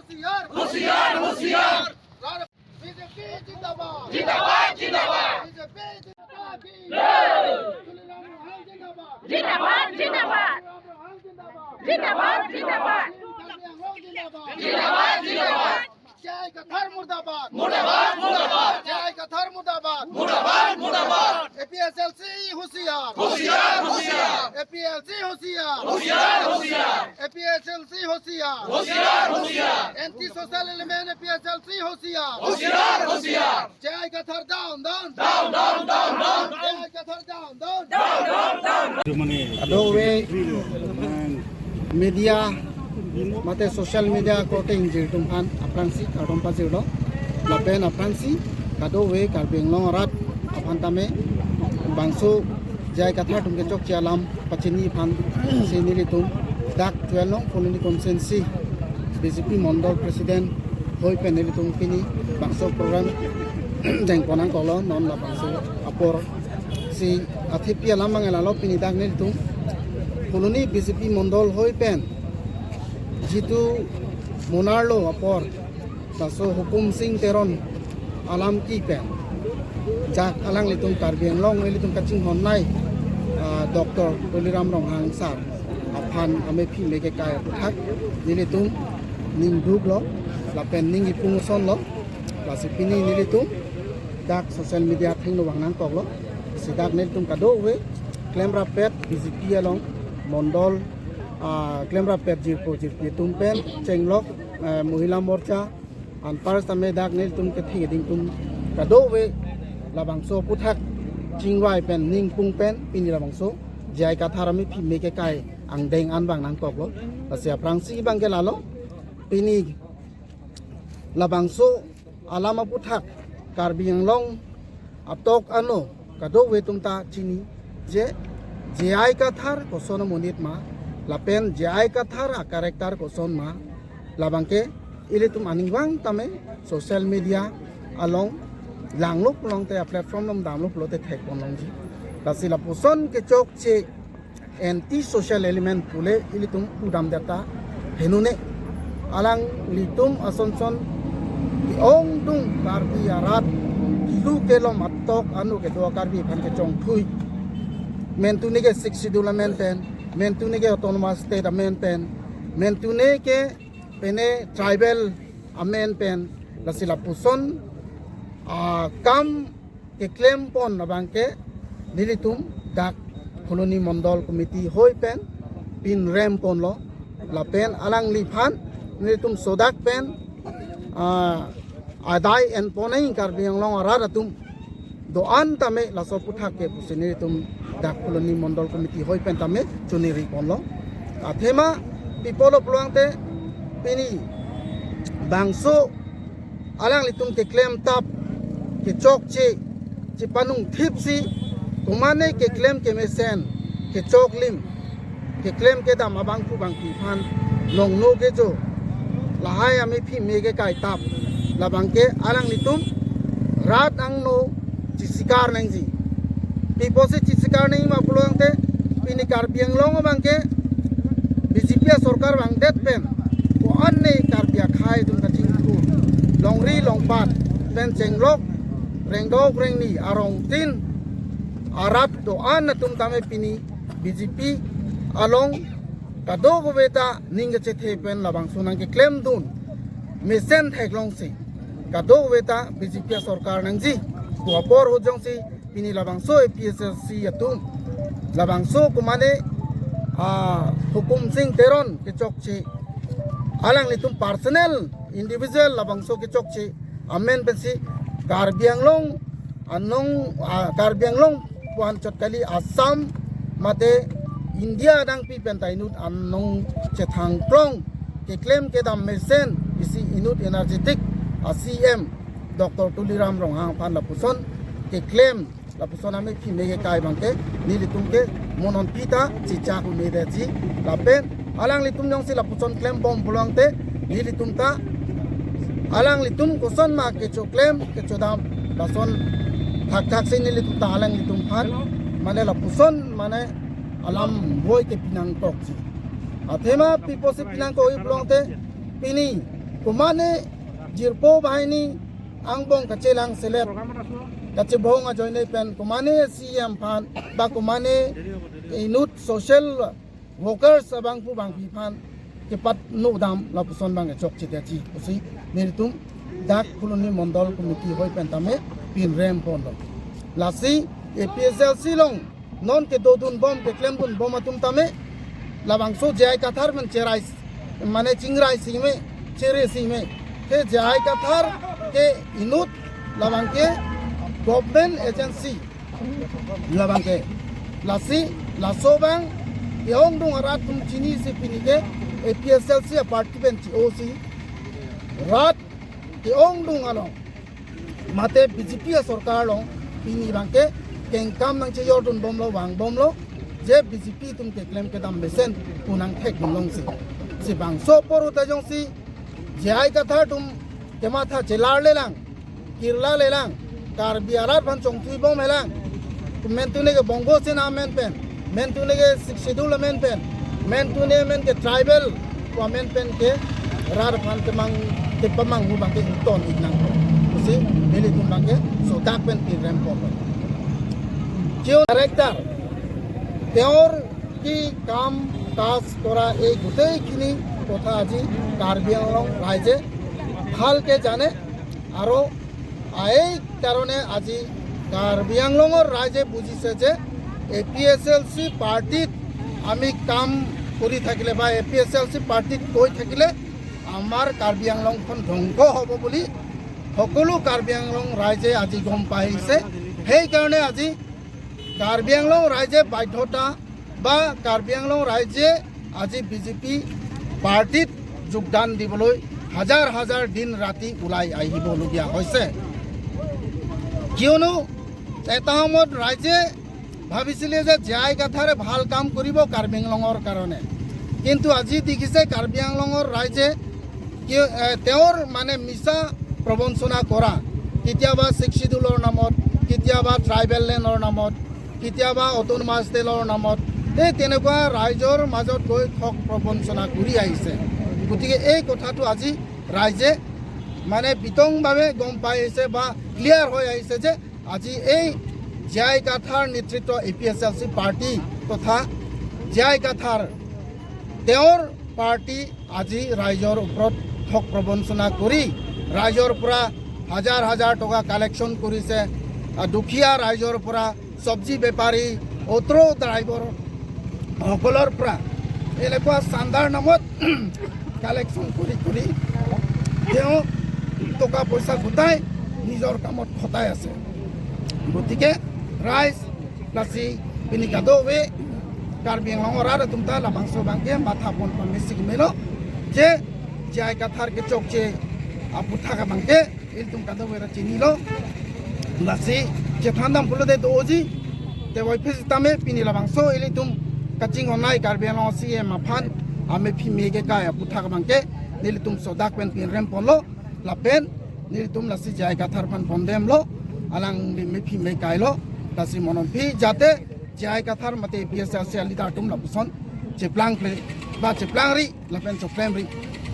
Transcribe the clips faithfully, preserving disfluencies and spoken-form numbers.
होशियार, होशियार, होशियार। बीजेपी जिंदाबाद। जिंदाबाद, जिंदाबाद। बीजेपी जिंदाबाद। तुलसीराम रोंहांग जिंदाबाद। जिंदाबाद, जिंदाबाद। तुलसीराम रोंहांग जिंदाबाद। जिंदाबाद, जिंदाबाद। जिंदाबाद, जिंदाबाद। जय कथार मुर्दाबाद। मुर्दाबाद, मुर्दाबाद। जय कथार मुर्दाबाद। मुर्दाबाद, मुर्दाबाद। एपीएसएलसी होशियार। होशियार, होशियार। एपीएलसी होशियार। होशियार, होशियार। एपीएसएलसी होशियार। होशियार, होशियार। एंटी सोशल एलिमेंट एपीएसएलसी होशियार। होशियार, होशियार। जय कथार down, down। Down, down, down, down। जय कथार down, down। Kadokave media mate social media korte ingjir atum aphan aphrangsi kardom pajirlo. Lapen aphrangsi kadokave Karbi Anglong arat aphan tame bangso J I Kathar atum kechokche alam pachini aphan si nelitum dak twelve nong Phuloni constituency B J P mondol president hoi pen nelitum pini bangso program dengpon nangkoklo. Non labangso apor si athepi alam abang lalo. Pini dak nelitum Phuloni B J P mondol hoi pen jitu monarlo apor, laso Hukum Sing Teron alam ki pen jak alanglitum Karbi Anglong ilitum kachinghon nai, ah, Doctor Tuliram Ronghang sir aphan amephi meke kai aputhak nelitum ning duklo lapen ning ipung sonlo. Lasi pini nelitum dak social media thengno vang nangkoklo. Si dak nelitum kadokave klemrap pet B J P along mondol, ah, klemrap pet jirpo jirpi atum pen chenglok, eh, Mohila Morcha anpar same dak nelitum kethek ding atum kadokave labangso aputhak chingvai pen ningpung pen pini labangso J I Kathar amephi meke kai angdeng an vang nangkoklo. Lasi aphrangsi abang ke lalo, pini labangso alam aputhak Karbi Anglong atok ano kadokave atum ta chini je J I Kathar koson amonit ma lapen J I Kathar a character koson ma, labang ke ilitum aning vang tame social media along langlo pulote, a platform along damlo pulote thekpon longji. Lasi lapuson kechokche anti social element pule ilitum pudam data henune alanglitum asonson ke-ongdung Karbi arat kilu kelom atok ano kedo Karbi aphan kechongthui. Mentune ke Sixth Schedule amen pen, mentune ke Autonomous State amen pen, mentune ke pene tribal amen pen, lasi lapuson, ah, kam keklem pon abang ke nelitum dak Phuloni Mondol Committee hoi pen pinrem ponlo lapen alangliphan nelitum sodak pen, ah, adai en pon nai Karbi Anglong arat atum do-an tame laso aputhak ke pusi nelitum dak Phuloni Mondol Committee hoi pen tame chuniri ponlo. Athema pi apotlo pulote pini bangso alanglitum keklem tap kechokche chepanung thipsi komane keklem kemesen kechoklim keklem kedam abangphu bangphi aphan longno kejo lahai amephi meke kai tap labang ke alanglitum rat angno chisikar nangji. Pi apotsi chisikar nangji ma pulote pini Karbi Anglong abang ke B J P asorkar vangdet pen ko-an ne Karbi akhei atum kachingthur longri longpat pen chenglok rengdok rengni arongtin arat do-an atum tame pini B J P along kadokave ta ning kachethe pen labangso nangkeklemdun mesen theklongsi kadokave ta B J P asorkar nangji. Ko apor ahut jongsi pini labangso A P H L C atum labangso komane, ah, Hukum Sing Teron kechokche alanglitum personal individual labangso kechokche amen pensi Karbi Anglong anong, ah, Karbi Anglong pu-an chot kali, Assam mate India adangpi pen ta inut anong chethangklong keklem kedam mesen isi inut energetic a C M Doctor Tuliram Ronghang aphan lapuson keklem lapuson amephi meke kai abang ke nelitum ke mo non pi ta chichak un-edetji lapen alanglitum jongsi lapuson klem bom pulote nelitum ta alanglitum koson ma kechoklem kechodam lason thakthak si nelitum ta alanglitum aphan mane lapuson mane alam boi ke pinangkokji. Athema pi apotsi pinangkokji pulote pini Komane jirpo banghini angbong kachelang selet, kachebong ajoine pen komane C E M aphan ba komane inut social workers abangphu bangphi aphan kepatnodam lapuson abang chokche detji pusi nelitum dak Phuloni Mondol Committee hoi pen tame pinrem ponlo. Lasi A P H L C along non kedodunbom, keklemdunbom atum tame labangso J I Kathar pen cherai, mane chingrai si me, chere si me. Ke J I Kathar ke inut, labang ke government agency, labang ke. Lasi laso abang ke-ongdung arat atum chinisi pini ke A P H L C a-party pen chi-osi rat ke-ongdung along mate B J P a-sorkar along pini abang ke kengkam nangchejordunbomlo, vangbomlo, je B J P atum keklem kedam mesen pu nangthekdunlongsi. Si bangso apor ahut ta jongsi J I Kathar atum kematha chelarlelang, kirlalelang, Karbi arat aphan chongthuibom helang, mentune ke Bongo Sena amen pen, mentune ke Sixth Schedule amen pen, mentune amen ke tribal pu amen pen ke rat aphan kemang, kepamanghu abang ke ington-ik nangkok pusi nelitum abang ke sodak pen pinrem ponlo. যিও ডাইৰেক্টৰ, তেওঁৰ কি কাম কাজ কৰা, এই গোটেইখিনি কথা আজি কাৰ্বি আংলং ৰাইজে ভালকে জানে। আৰু এই কাৰণে আজি কাৰ্বি আংলঙৰ ৰাইজে বুজিছে যে এ পি এইচ এল চি পাৰ্টিত আমি কাম কৰি থাকিলে বা এ পি এইচ এল চি পাৰ্টিত গৈ থাকিলে আমাৰ কাৰ্বি আংলংখন ধ্বংস হ'ব বুলি সকলো কাৰ্বি আংলং ৰাইজে আজি গম পাইছে। সেইকাৰণে আজি কাৰ্বি আংলং ৰাইজে বাধ্যতা বা কাৰ্বি আংলং ৰাইজে আজি বি জে পি পাৰ্টিত যোগদান দিবলৈ হাজাৰ হাজাৰ দিন ৰাতি ওলাই আহিবলগীয়া হৈছে। কিয়নো এটা সময়ত ৰাইজে ভাবিছিলে যে জে আই কাথাৰে ভাল কাম কৰিব কাৰ্বি আংলঙৰ কাৰণে, কিন্তু আজি দেখিছে কাৰ্বি আংলঙৰ ৰাইজে কি, এ, তেওঁৰ মানে মিছা প্ৰবঞ্চনা কৰা, কেতিয়াবা ছিক্স শ্বিডিউলৰ নামত, কেতিয়াবা ট্ৰাইবেল লেণ্ডৰ নামত, কেতিয়াবা অট'নমাছ ষ্টেটৰ নামত, এই তেনেকুৱা ৰাইজৰ মাজত গৈ ঠগ প্ৰবঞ্চনা কৰি আহিছে। গতিকে এই কথাটো আজি ৰাইজে মানে বিতংভাৱে গম পাই আহিছে বা ক্লিয়াৰ হৈ আহিছে যে আজি এই জে আই কাথাৰ নেতৃত্ব এ পি এইচ এল চি পাৰ্টি তথা জে আই কাথাৰ তেওঁৰ পাৰ্টি আজি ৰাইজৰ ওপৰত ঠগ প্ৰবঞ্চনা কৰি ৰাইজৰ পৰা হাজাৰ হাজাৰ টকা কালেকশ্যন কৰিছে। আ, দুখীয়া ৰাইজৰ পৰা, চব্জি বেপাৰী, অটো ড্ৰাইভাৰ সকলৰ পৰা এনেকুৱা চান্দাৰ নামত কালেকশ্যন কৰি কৰি তেওঁ টকা পইচা গোটাই নিজৰ কামত খটাই আছে। গতিকে ৰাইজ lasi pini kadokave Karbi Anglong arat atum ta labangso abangke matha pon pamesik melo je jai kathar kechokche aputhak abangke ilitum kadokave ra chinilo. Lasi chethandam pulote doji, te voiphit sitame pini labangso ilitum kachinghon-ai Karbi Anglong C E M aphan amephi me kekai aputhak abangke nelitum sodak pen pinrem ponlo. Lapen nelitum lasi jai kathar aphan pondemlo, alangli mephi mekailo, lasi monon phi jate jai kathar mate P S L C a-leader atum lapuson cheplangple ba cheplangri lapen choklemri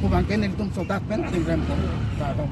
pu abangke nelitum sodak pen pinrem ponlo. Kardom.